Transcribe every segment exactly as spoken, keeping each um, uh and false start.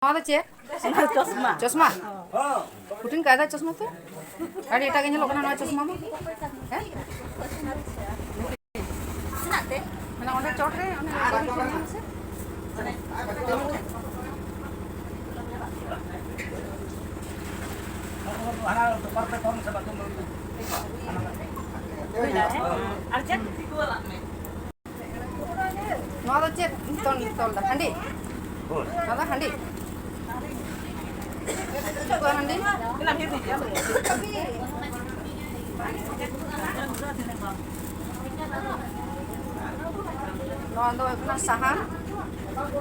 ᱱᱚᱣᱟ ᱫᱚ ᱪᱮᱫ? ᱪᱚᱥᱢᱟ᱾ ᱪᱚᱥᱢᱟ? ᱠᱩᱴᱷᱤᱱ ᱠᱟᱭᱫᱟ ᱪᱚᱥᱢᱟ ᱛᱚ᱾ ᱟᱹᱰᱤ ᱮᱴᱟᱜ ᱜᱮ ᱧᱮᱞᱚᱜ ᱠᱟᱱᱟ ᱱᱚᱣᱟ ᱪᱚᱥᱢᱟ ᱢᱟ᱾ ᱦᱮᱸ? ᱢᱟᱱᱮ ᱚᱸᱰᱮ ᱪᱚᱴ ᱨᱮ ᱚᱱᱮ ᱦᱟᱱᱟ ᱫᱚᱠᱟᱱ ᱨᱮ ᱯᱷᱳᱱ ᱥᱮ ᱟᱨ ᱪᱮᱫ? ᱱᱚᱣᱟ ᱫᱚ ᱪᱮᱫ ᱛᱚᱞ, ᱛᱚᱞ ᱫᱟ? ᱦᱟᱺᱰᱤ? ᱦᱳᱭ᱾ ᱱᱚᱣᱟ ᱫᱚ ᱦᱟᱺᱰᱤ? ᱪᱮᱫ ᱠᱚ ᱦᱟᱺᱰᱤ? ᱱᱚᱣᱟ ᱫᱚ ᱦᱩᱭᱩᱜ ᱠᱟᱱᱟ ᱥᱟᱦᱟᱱ᱾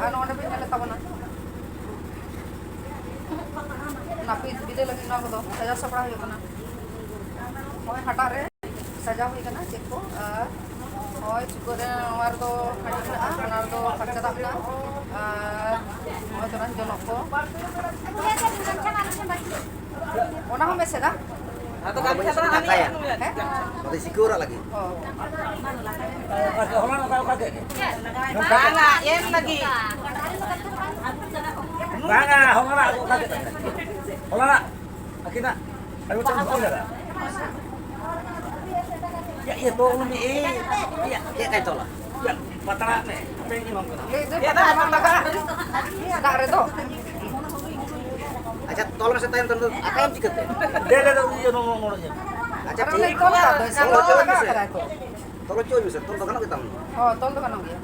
ᱟᱨ ᱱᱚᱰᱮ ᱵᱤᱱ ᱧᱮᱞᱮᱫ ᱛᱟᱵᱚᱱᱟ, ᱱᱟᱹᱯᱤᱛ ᱵᱤᱞᱤ ᱞᱟᱹᱜᱤᱫ ᱱᱚᱣᱟ ᱠᱚᱫᱚ ᱥᱟᱡᱟᱣ ᱥᱟᱯᱲᱟᱣ ᱦᱩᱭᱩᱜ ᱠᱟᱱᱟ᱾ ᱱᱚᱜᱼᱚᱭ ᱦᱟᱴᱟᱜ ᱨᱮ ᱥᱟᱡᱟᱣ ᱦᱩᱭ ᱠᱟᱱᱟ ᱪᱮᱫ ᱠᱚ, ᱟᱨ ᱱᱚᱜᱼᱚᱭ ᱪᱩᱠᱟᱹᱜ ᱨᱮ ᱱᱚᱣᱟ ᱨᱮᱫᱚ ᱦᱟᱺᱰᱤ ᱢᱮᱱᱟᱜᱼᱟ, ᱚᱱᱟ ᱨᱮᱫᱚ ᱯᱷᱟᱨᱪᱟ ᱫᱟᱜ ᱢᱮᱱᱟᱜᱼᱟ, ᱟᱨ ᱱᱚᱜᱼᱚᱭ ᱛᱚᱨᱟᱝ ᱡᱚᱱᱚᱜ ᱠᱚ, ᱚᱱᱟ ᱦᱚᱸ ᱢᱮᱥᱮᱫᱟ᱾ ᱟᱫᱚ ᱠᱟᱹᱢᱤ ᱠᱷᱟᱱ ᱫᱚ ᱫᱟᱠᱟᱭᱟ᱾ ᱦᱮᱸ? ᱟᱫᱚ ᱥᱤᱠᱟᱹᱣ ᱨᱟᱜ ᱞᱟᱹᱜᱤᱫ᱾ ᱚ᱾ ᱵᱟᱝᱟ, ᱮᱢ ᱞᱟᱹᱜᱤᱫ᱾ ᱵᱟᱝᱟ, ᱦᱚᱞᱟᱱᱟᱜ ᱚᱠᱟ ᱠᱮᱫ ᱛᱟᱯᱮ? ᱦᱚᱞᱟᱱᱟᱜ ᱟᱹᱠᱤᱱᱟᱜ ᱟᱨ ᱢᱤᱫᱴᱟᱝ ᱵᱷᱩᱞ ᱞᱮᱫᱟ᱾ ᱭᱟ, ᱤᱭᱟᱹ ᱛᱚᱞ ᱢᱮ, ᱮᱭ, ᱭᱟ᱾ ᱪᱮᱫ ᱠᱟᱭ ᱛᱚᱞᱟ? ᱭᱟ, ᱯᱟᱛᱲᱟᱜ ᱢᱮ᱾ ᱦᱟᱯᱮᱧ ᱮᱢᱟᱢ ᱠᱟᱱᱟ᱾ ᱞᱟᱹᱭ ᱫᱟᱹᱧ ᱯᱟᱛᱲᱟ ᱵᱟᱝ ᱞᱟᱜᱟᱜᱼᱟ ᱫᱟᱜ ᱨᱮᱫᱚ᱾ ᱟᱪᱪᱷᱟ, ᱛᱚᱞ ᱢᱮᱥᱮ ᱛᱟᱭᱚᱢ ᱛᱮ, ᱟᱠᱟᱭᱟᱢ ᱪᱤᱠᱟᱹᱛᱮ? ᱫᱮ, ᱫᱮ, ᱫᱮ, ᱤᱭᱟᱹ, ᱱᱚ-, ᱱᱚ-, ᱱᱚᱰᱮ ᱧᱮᱞ ᱢᱮ᱾ ᱟᱪᱪᱷᱟ, ᱟᱨ ᱴᱷᱤᱠ᱾ ᱚᱱᱮ ᱛᱚᱞ ᱠᱟᱜ ᱫᱚᱭ, ᱛᱚᱞ ᱛᱚᱞ ᱦᱚᱪᱚᱭ ᱠᱟᱜ ᱢᱮᱥᱮ᱾ ᱠᱟᱫᱟᱭ ᱛᱚ᱾ ᱛᱚᱞ ᱦᱚᱪᱚᱭ ᱢᱮᱥᱮ, ᱛᱚᱞ ᱫᱚ ᱜᱟᱱᱚᱜ ᱜᱮᱛᱟᱢ ᱫᱚ᱾ ᱦᱚᱸ, ᱛᱚᱞ ᱫᱚ ᱜᱟᱱᱚᱜ ᱜᱮᱭᱟ᱾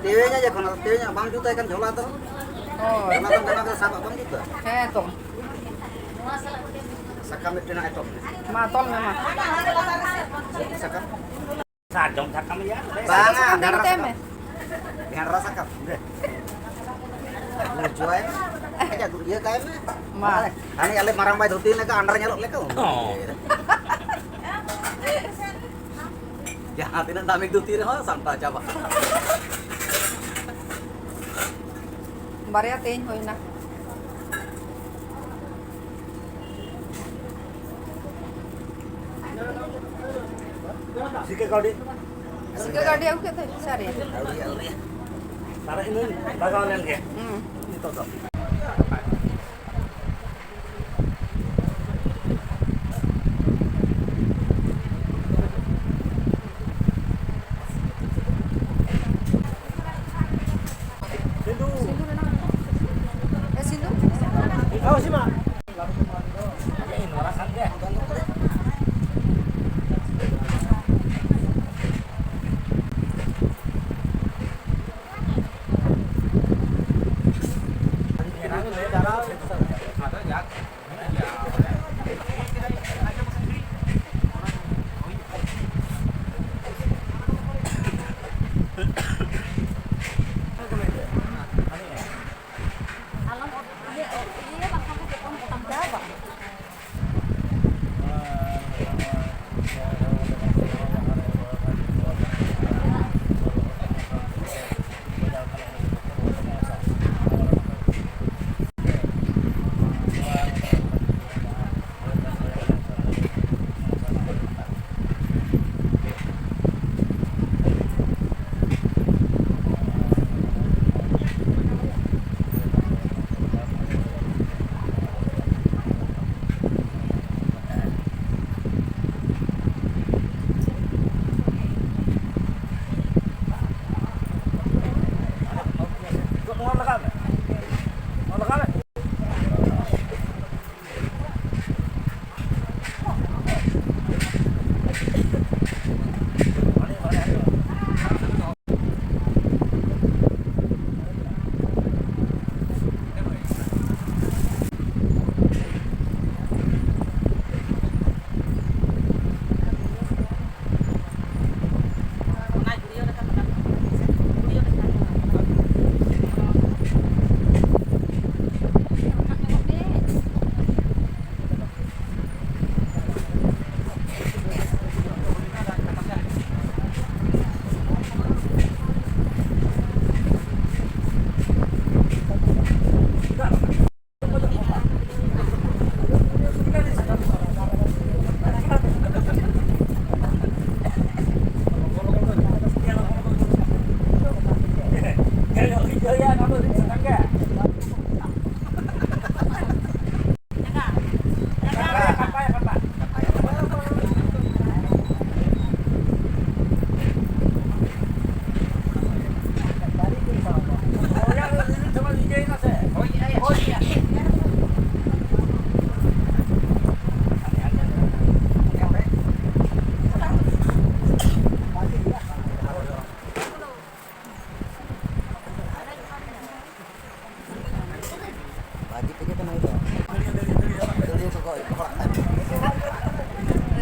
ᱛᱮᱣᱮᱧᱟ ᱡᱚᱠᱷᱚᱱ, ᱟᱫᱚ ᱛᱮᱣᱮᱧᱟᱜ ᱵᱟᱢ ᱡᱩᱛᱟᱭ ᱠᱷᱟᱱ ᱡᱷᱚᱞᱟ ᱫᱚ᱾ ᱦᱳᱭ᱾ ᱡᱷᱚᱞᱟ ᱫᱚ ᱜᱟᱱᱚᱜ ᱜᱮ, ᱥᱟᱵᱟᱜ ᱵᱟᱢ ᱡᱩᱛᱟ᱾ ᱦᱮᱸ ᱛᱚ᱾ ᱥᱟᱠᱟᱢ ᱢᱤᱫᱴᱮᱱ ᱦᱟᱸᱜ ᱮᱛᱚᱢ ᱢᱮ᱾ ᱢᱟ, ᱛᱚᱞ ᱢᱮ ᱢᱟ᱾ ᱥᱟᱠᱟᱢ᱾ ᱥᱟᱨᱡᱚᱢ ᱥᱟᱠᱟᱢ ᱭᱟ᱾ ᱵᱟᱝᱟ, ᱥᱟᱠᱟᱢ ᱵᱷᱮᱰᱨᱟ ᱛᱟᱭ ᱢᱮ᱾ ᱥᱟᱠᱟᱢ᱾ ᱵᱷᱮᱰᱨᱟ ᱥᱟᱠᱟᱢ᱾ ᱫᱮ᱾ ᱵᱩᱡᱷᱟᱹᱣᱟᱭ ᱢᱮ᱾ ᱟᱡᱟᱜ ᱤᱭᱟᱹ ᱠᱟᱭ ᱢᱮ᱾ ᱢᱟ᱾ ᱦᱟᱱᱮ ᱟᱞᱮ ᱢᱟᱨᱟᱝ ᱵᱟᱭ ᱫᱷᱩᱛᱤ ᱞᱮᱠᱟ, under ᱧᱮᱞᱚᱜ ᱞᱮᱠᱟ᱾ ᱦᱚᱸ᱾ ᱡᱟᱦᱟᱸ ᱛᱤᱱᱟᱹᱜ ᱫᱟᱢᱤ ᱫᱷᱩᱛᱤ ᱨᱮᱦᱚᱸ ᱥᱟᱢᱴᱟᱣ ᱪᱟᱵᱟᱜᱼᱟ᱾ ᱵᱟᱨᱭᱟ ᱛᱮᱦᱮᱧ ᱦᱩᱭᱱᱟ᱾ ᱥᱤᱠᱟᱹ ᱠᱟᱹᱣᱰᱤ? ᱥᱤᱠᱟᱹ ᱠᱟᱹᱣᱰᱤ ᱟᱹᱜᱩ ᱠᱮᱫ ᱫᱚ ᱥᱟᱨᱮ᱾ ᱟᱹᱣᱨᱤ, ᱟᱹᱣᱨᱤ᱾ ᱛᱟᱦᱞᱮ ᱤᱧ ᱫᱩᱧ ᱵᱟᱜᱟᱣ ᱞᱮᱱ ᱜᱮ᱾ ᱦᱩᱸ᱾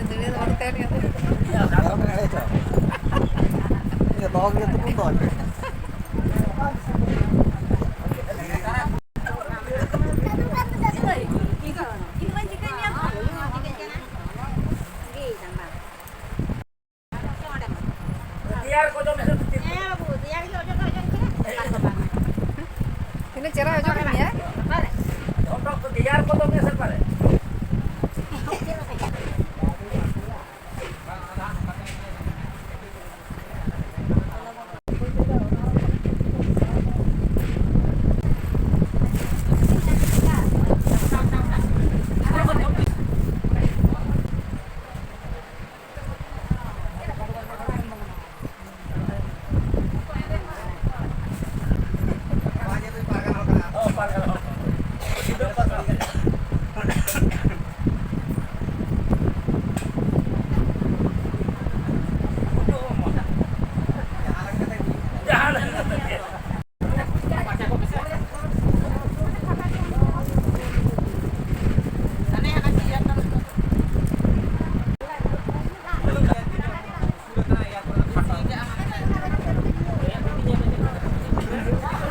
ᱫᱟᱹᱲᱤᱭᱟᱹ ᱫᱚ ᱵᱟᱹᱱᱩᱜ ᱛᱟᱭᱟ ᱱᱤᱭᱟᱹ ᱫᱚ᱾ ᱢᱮᱨᱚᱢ ᱮᱲᱮ ᱦᱚᱪᱚ᱾ ᱤᱭᱟᱹ ᱫᱚᱦᱚ ᱜᱮ ᱛᱩᱯᱩᱫ ᱫᱚ᱾ ᱛᱤᱱᱟᱹᱜ ᱪᱮᱦᱨᱟ ᱚᱡᱚᱜ ᱮᱫ ᱢᱮᱭᱟ᱾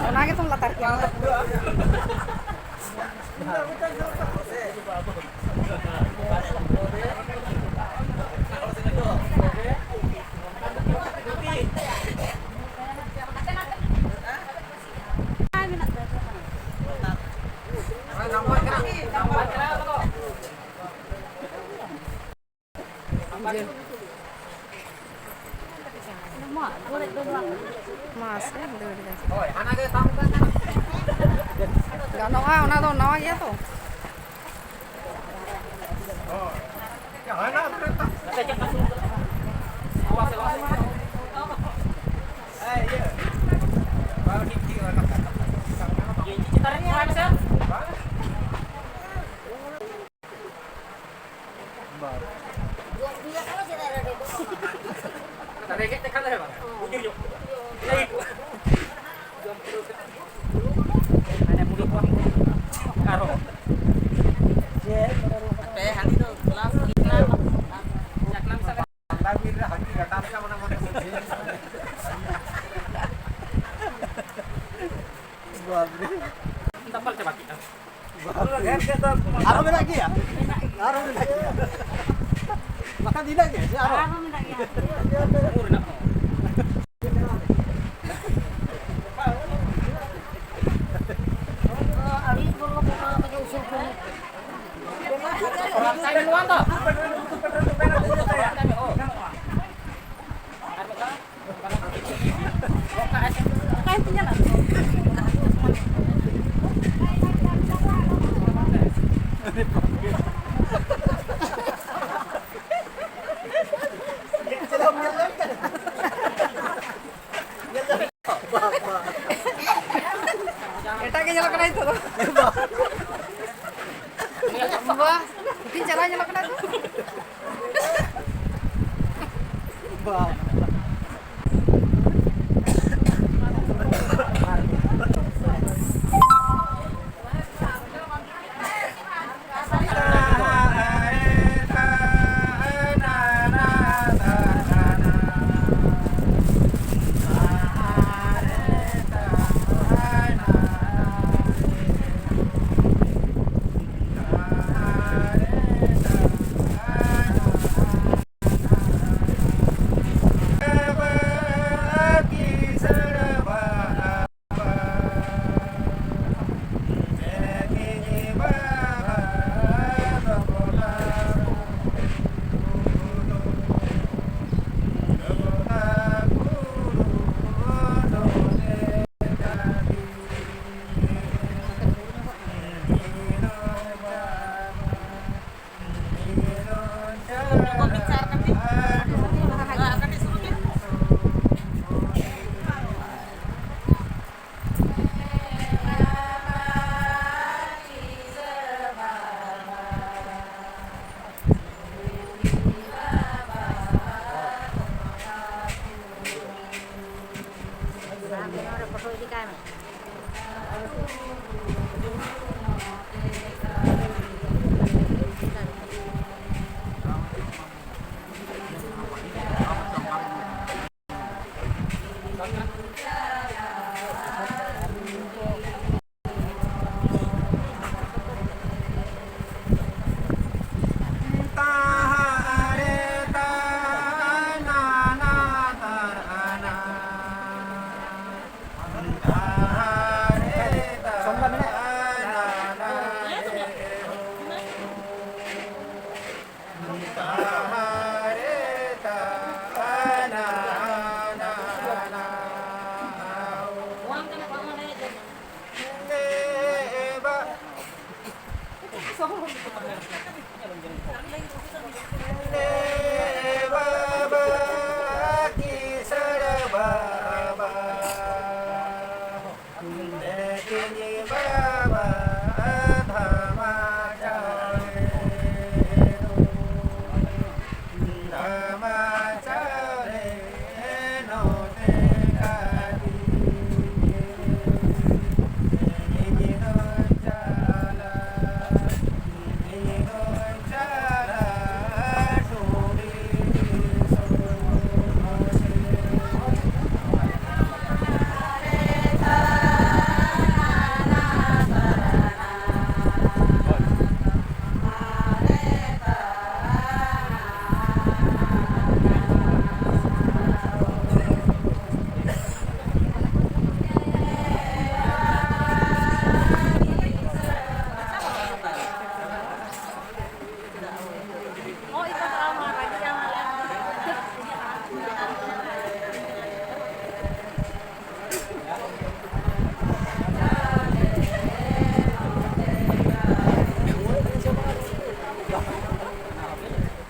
ᱚᱱᱟ ᱜᱮᱛᱚᱢ ᱞᱟᱛᱟᱨ ᱠᱮᱭᱟ᱾ ᱢᱟᱥᱮ ᱫᱟᱹᱲ ᱫᱟ᱾ ᱜᱟᱱᱚᱜᱼᱟ, ᱚᱱᱟ ᱫᱚ ᱱᱟᱣᱟ ᱜᱮᱭᱟ ᱛᱚ᱾ ᱨᱮᱸᱜᱮᱡ ᱛᱮᱠᱷᱟᱱ ᱫᱚ ᱦᱮᱸ ᱵᱟᱝ, ᱵᱩᱡᱩᱨ ᱧᱚᱜ᱾ ᱢᱟᱱᱮ ᱢᱩᱲᱩᱫ ᱠᱚᱣᱟᱜ ᱟᱨᱦᱚᱸ᱾ ᱫᱟᱯᱟᱞ ᱪᱟᱵᱟ ᱠᱮᱫᱼᱟ᱾ ᱟᱨᱚ ᱢᱮᱱᱟᱜ ᱜᱮᱭᱟ? ᱟᱨᱚ ᱢᱮᱱᱟᱜ ᱜᱮᱭᱟ? ᱵᱟᱠᱷᱟᱱ ᱤᱱᱟᱹᱜ ᱜᱮ ᱥᱮ ᱟᱨᱚ? ᱟᱨᱦᱚᱸ ᱢᱮᱱᱟᱜ ᱜᱮᱭᱟ᱾ ᱩᱢᱩᱞ ᱨᱮᱱᱟᱜ ᱦᱚᱸ᱾ ᱟᱹᱰᱤ ᱵᱚᱲᱚ ᱵᱚᱲᱚ ᱛᱮᱜᱮ ᱩᱥᱩᱞ ᱠᱚ᱾ ᱱᱚᱣᱟ ᱫᱚ᱾ ᱮᱴᱟᱜ ᱜᱮ ᱧᱮᱞᱚᱜ ᱠᱟᱱᱟ ᱱᱤᱛᱚᱜ ᱫᱚ᱾ ᱵᱟ, ᱠᱩᱴᱷᱤᱱ ᱪᱮᱦᱨᱟ ᱧᱮᱞᱚᱜ ᱠᱟᱱᱟ ᱛᱚ᱾ ᱵᱟ᱾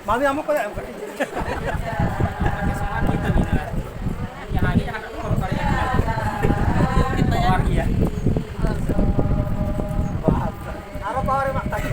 ᱢᱟᱢᱤ, ᱟᱢ ᱦᱚᱸ ᱠᱚᱭᱚᱜ ᱮᱢ ᱠᱟᱹᱴᱤᱡ᱾ ᱟᱨ ᱜᱮᱭᱟ᱾ ᱟᱨᱚ ᱯᱟᱣᱟᱨ ᱮᱢᱟᱜ ᱛᱟᱭ᱾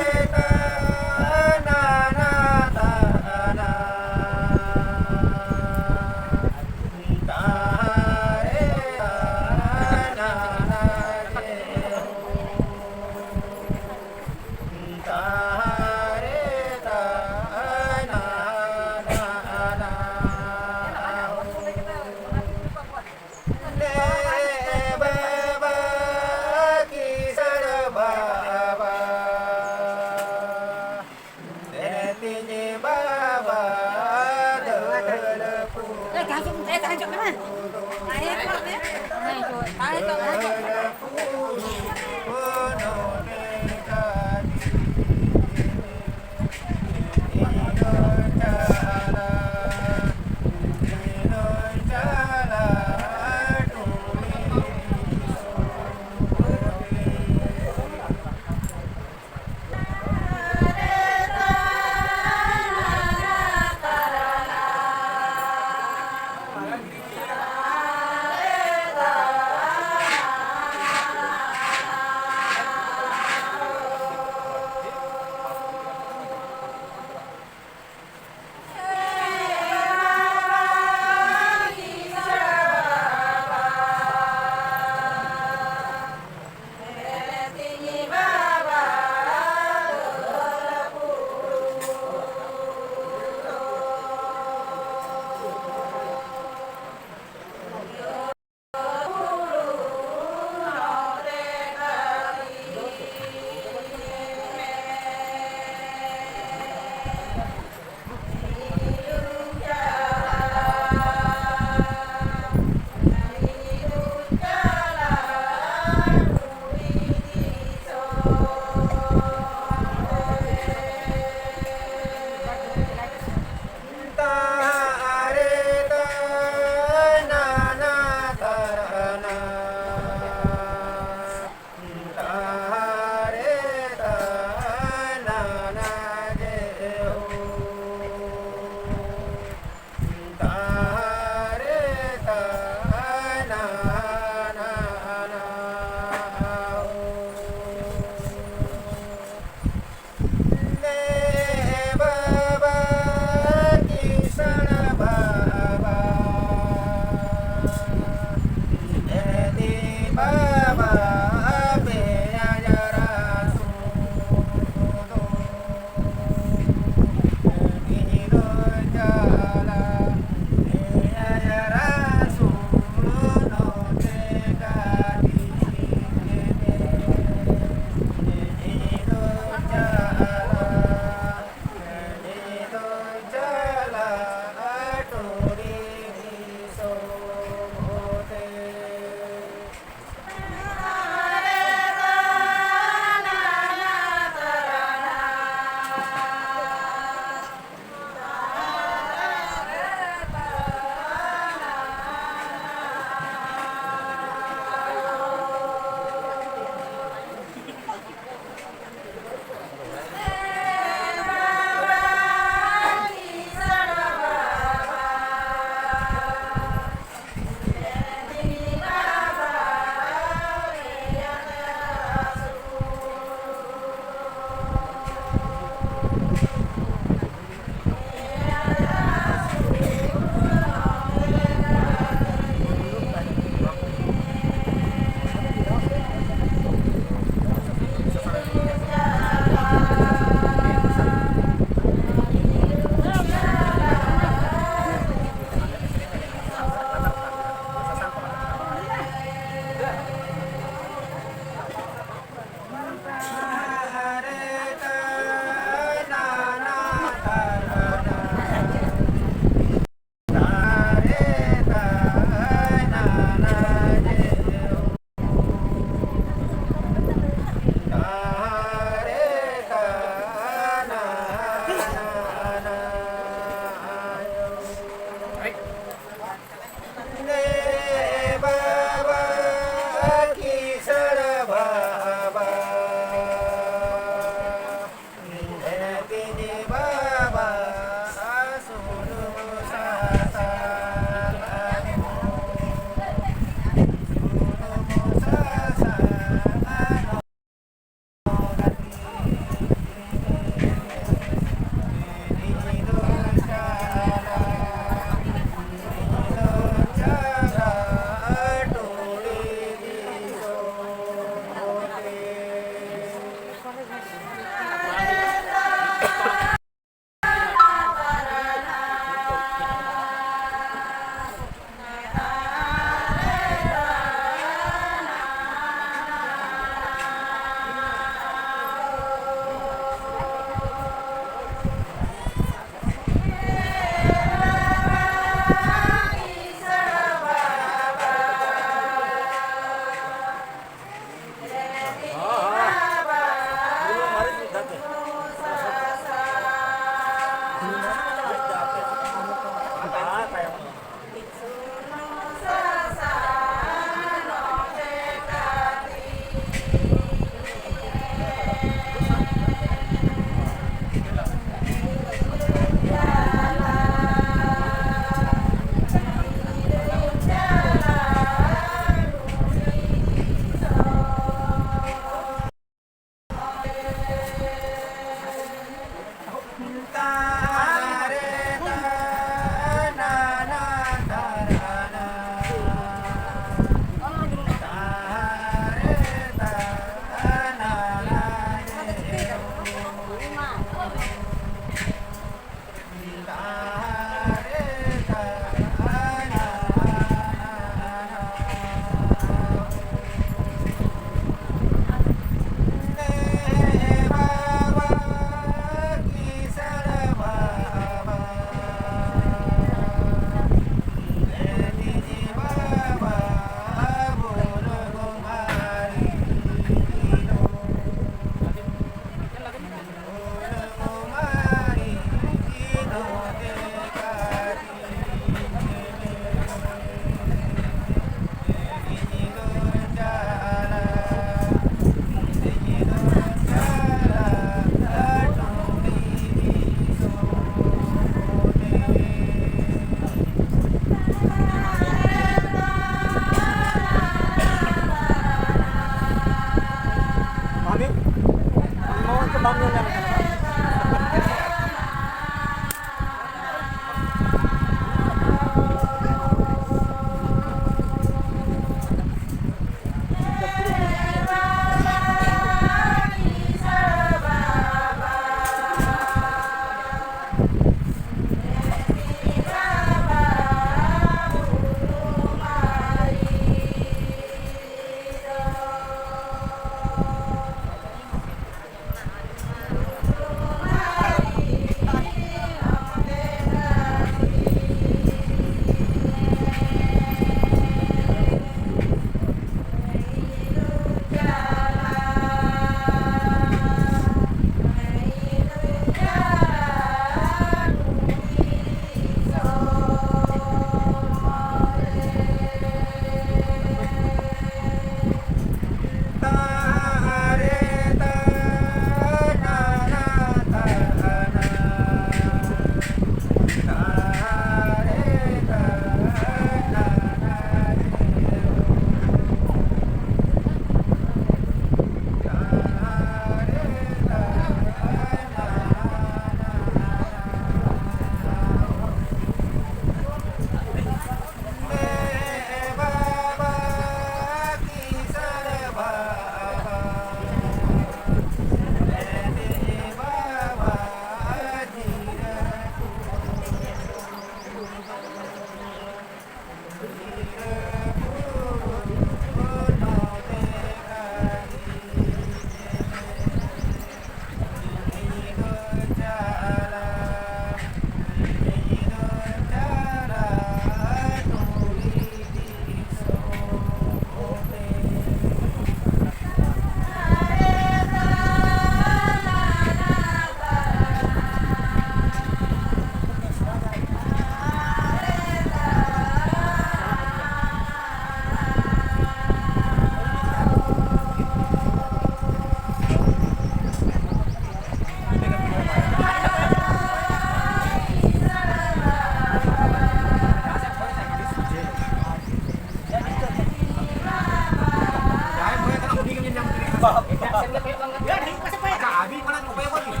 ᱟᱪᱪᱷᱟ, ᱟᱹᱵᱤᱱ ᱢᱟᱲᱟᱝ ᱠᱚ ᱠᱚᱭᱚᱜ ᱜᱚᱫ ᱵᱤᱱ᱾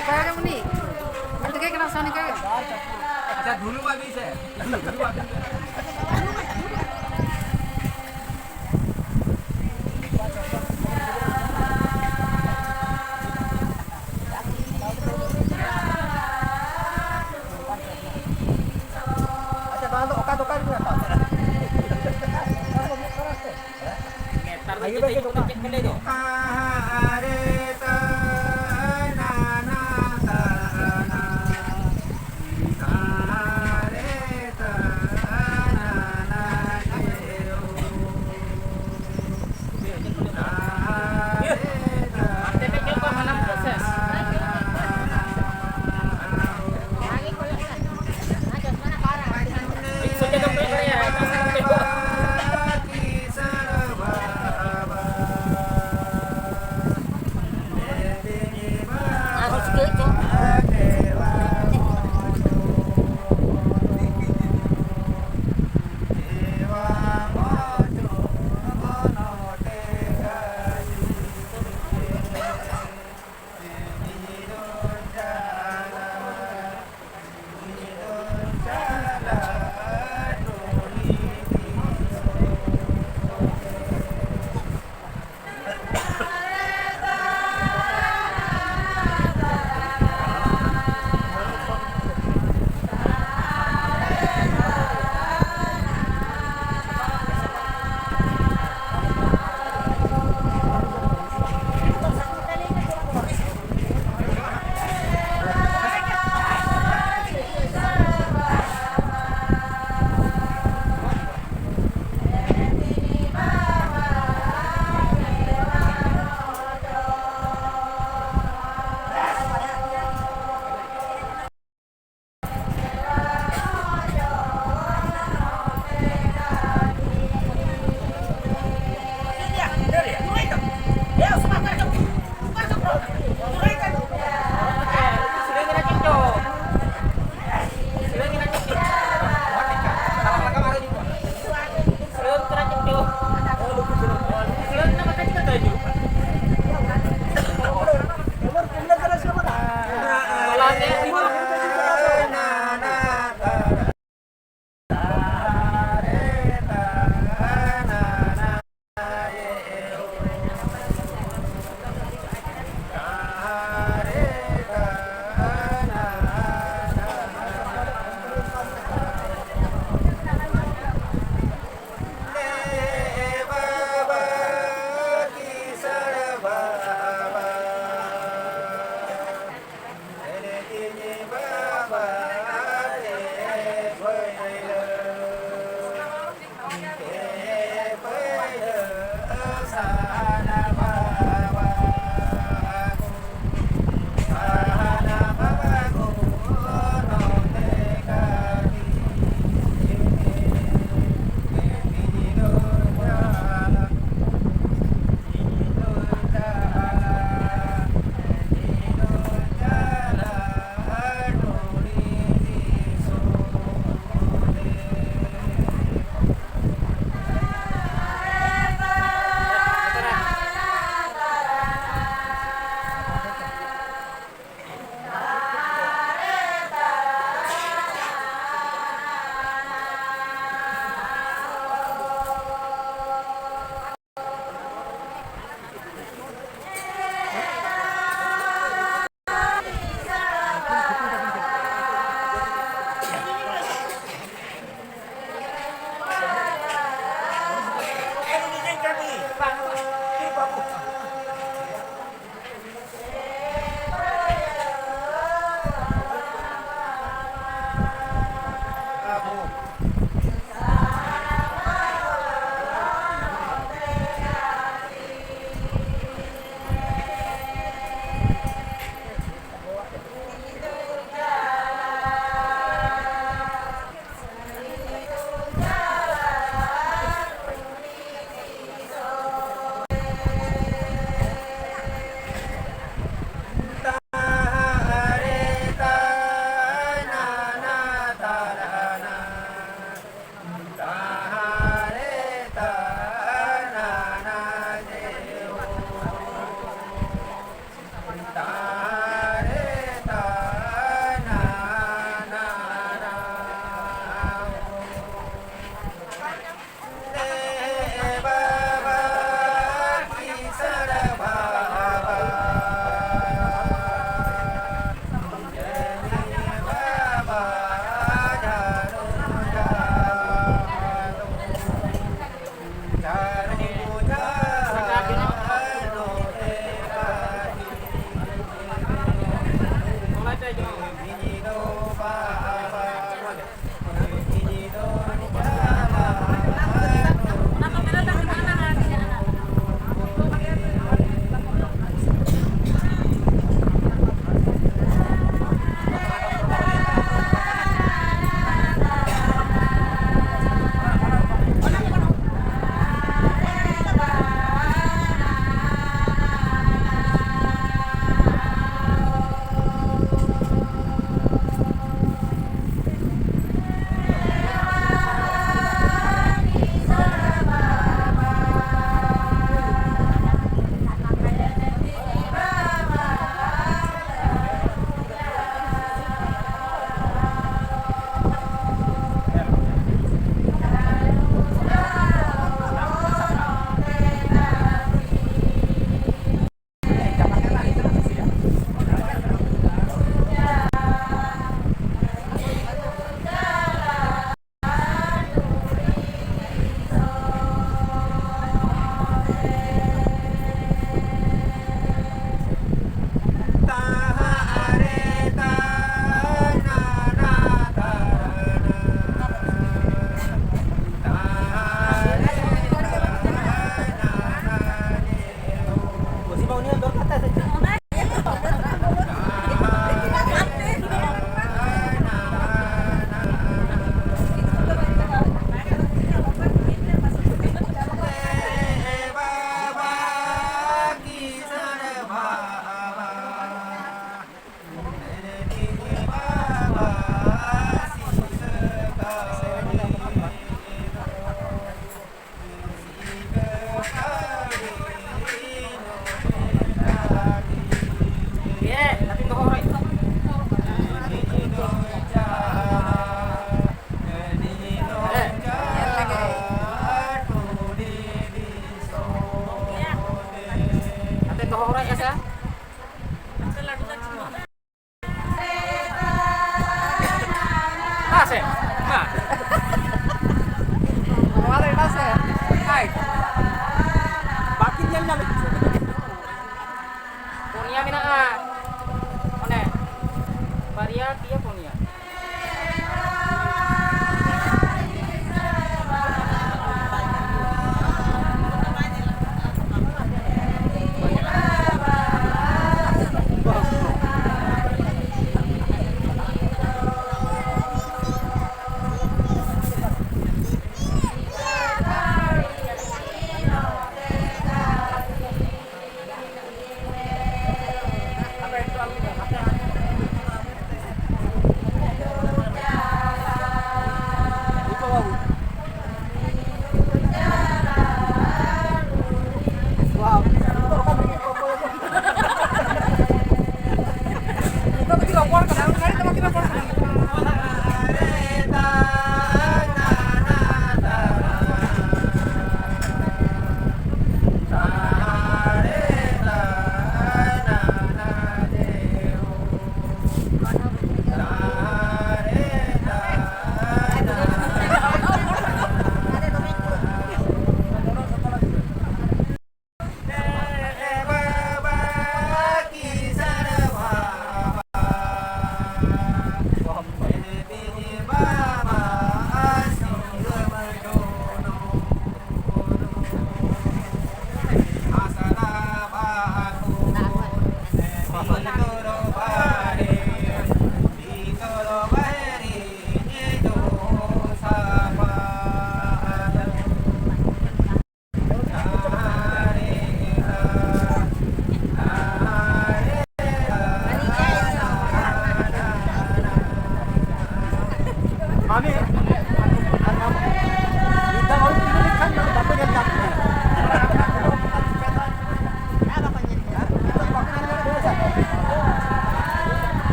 ᱚᱠᱟᱨᱮ ᱩᱱᱤ? ᱧᱮᱞ ᱴᱷᱤᱠᱟᱹᱭ ᱠᱟᱱᱟ ᱥᱮ ᱱᱤᱝᱠᱟᱹ ᱜᱮ? ᱟᱪᱪᱷᱟ, ᱫᱩᱲᱩᱵ ᱟᱹᱵᱤᱱ ᱥᱮ᱾ ᱫᱩᱲᱩᱵ ᱟᱹᱵᱤᱱ ᱥᱮ᱾ ᱟᱪᱪᱷᱟ, ᱱᱚᱣᱟ ᱫᱚ ᱚᱠᱟ ᱫᱚᱠᱟᱱ ᱨᱮ ᱦᱟᱛᱟᱣ ᱠᱮᱫᱟ? ᱱᱮᱛᱟᱨ ᱫᱚ ᱡᱩᱫᱟᱹ ᱧᱚᱜ ᱠᱟᱛᱮ ᱪᱮᱫ ᱠᱚ ᱞᱟᱹᱭ ᱫᱚ?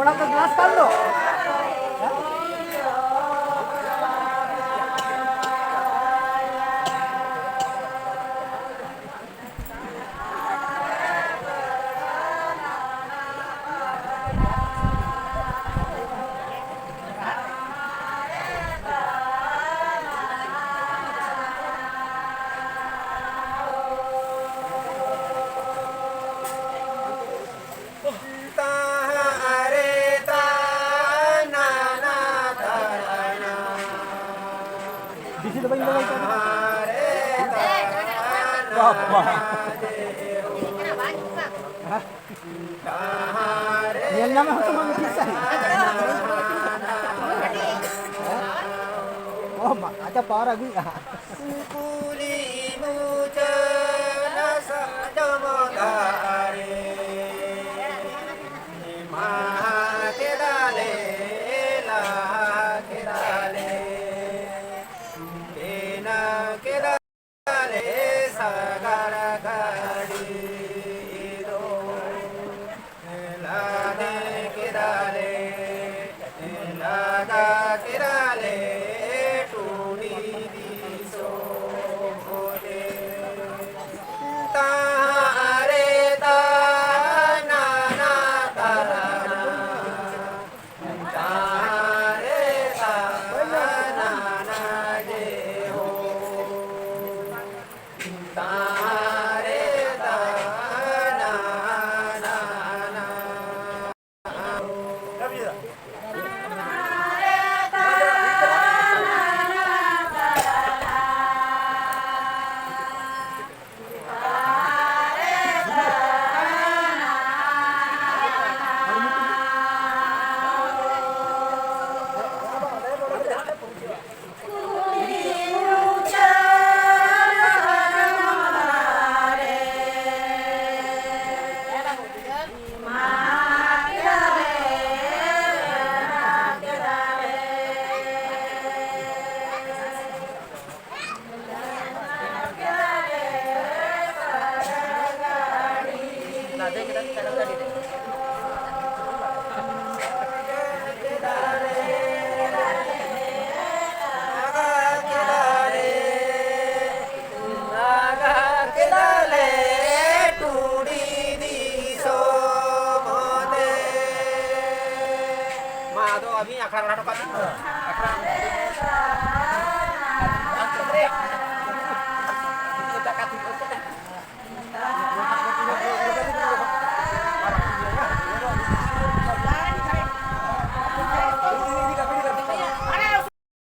ᱚᱲᱟᱜ ᱫᱚ ᱜᱞᱟᱥ ᱠᱟᱱ ᱫᱚ᱾ ᱵᱮᱥᱤ ᱫᱚ ᱵᱟᱹᱧ ᱞᱟᱹᱭ ᱠᱟᱫᱟ᱾ ᱵᱟᱵᱟ᱾ ᱧᱮᱞ ᱧᱟᱢ ᱦᱚᱸᱛᱚ ᱵᱟᱝ ᱴᱷᱤᱠ ᱥᱟᱺᱦᱤᱡ᱾ ᱚ ᱢᱟ, ᱟᱪᱪᱷᱟ, ᱯᱟᱣᱟᱨ ᱟᱹᱜᱩᱭᱮᱫᱼᱟ ᱦᱟᱸᱜ᱾ ᱠᱩᱞᱤ ᱢᱩᱪᱟᱹᱫ ᱥᱟᱡᱚᱢ ᱫᱟᱨᱮ᱾ ᱢᱟ ᱠᱮᱫᱟᱞᱮ, ᱞᱟ ᱠᱮᱫᱟᱞᱮ, ᱵᱮᱱᱟᱣ ᱠᱮᱫᱟ᱾ ᱥᱟᱜᱟᱲ ᱜᱟᱹᱰᱤ ᱫᱚ ᱞᱟᱫᱮ ᱠᱮᱫᱟᱞᱮ, ᱞᱟᱜᱟ ᱠᱮᱫᱟᱞᱮ ᱴᱩᱰᱤ ᱫᱤᱥᱚᱢ ᱛᱮ᱾ ᱛᱟᱦᱟᱨᱮ ᱛᱟᱱᱟᱱᱟ ᱛᱟᱨᱟᱱᱟ᱾ ᱟᱫᱚ ᱟᱹᱵᱤᱱ ᱟᱠᱷᱲᱟ ᱵᱟᱲᱟ ᱦᱚᱴᱚ ᱠᱟᱜ ᱵᱤᱱ᱾ ᱟᱠᱷᱲᱟ᱾